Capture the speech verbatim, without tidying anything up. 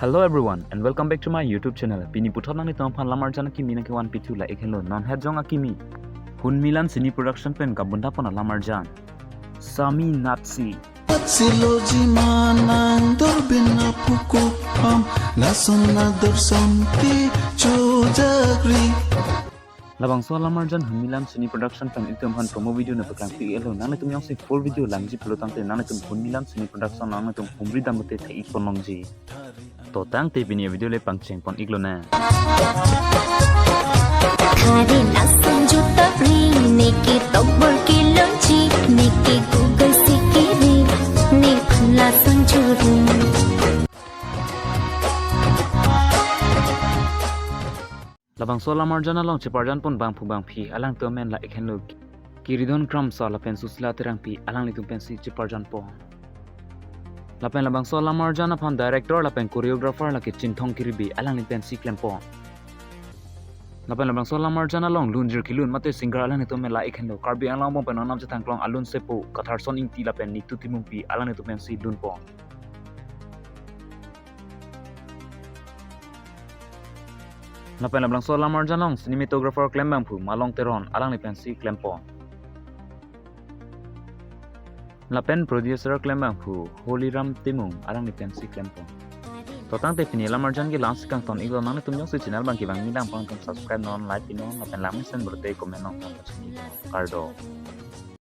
Hello everyone and welcome back to my YouTube channel. Pini puthot nanglitum aphan lamarjan akimi nangkevan pithu la ik henlo, non het jong akimi. Hunmilan Cine Production pen kabundapon alamarjan Sami Natsi. Siloji manang dorbin apukup ham, lason na dorson ti chojagri. Labangso alamarjan Hunmilan Cine Production pen itum aphan promo video nangpaklang pi elo, nanglitum jongsi full video langji pulo tangte nanglitum Hunmilan Cine Production nanglitum humri dam pute thai ik pon longji. To tangte pini video le pangcheng pon ik lonang. Hari lason jutap ri, neke tokbor kelongji, neke Google si kiri, nephan lason juru. Labangso alamarjan along cheparjan pon bangphu bangphi alangtum amen la ik henlo, Kiridon Kramsa lapen Susila Terangpi alanglitum pensi cheparjan pon. Lapen labangso alamarjan aphan director lapen choreographer lake Chinthong Kiribi alangli pensi klem pon. Lapen labangso alamarjan along lunjir kelun mate singer alanglitum amen la ik henlo, Karbi Anglong angbong pen onam chethan klong alun sepo Katharson Ingti lapen Nitu Timungpi alanglitum pensi lun pon. Lapen labangso alamarjan along cinematographer klem bangphu Malong Teron alangli pensi klem pon. Lapen producer klem bangphu Holiram Timung alangli pensi klem pon. To tangte pini alamarjan ke la-an si kangton ik lo, nanglitum jongsi channel abang kevang mi lang pon tum subscribe non, like pinon, lapen langmesen brote comment nangpon pachini. Kardom.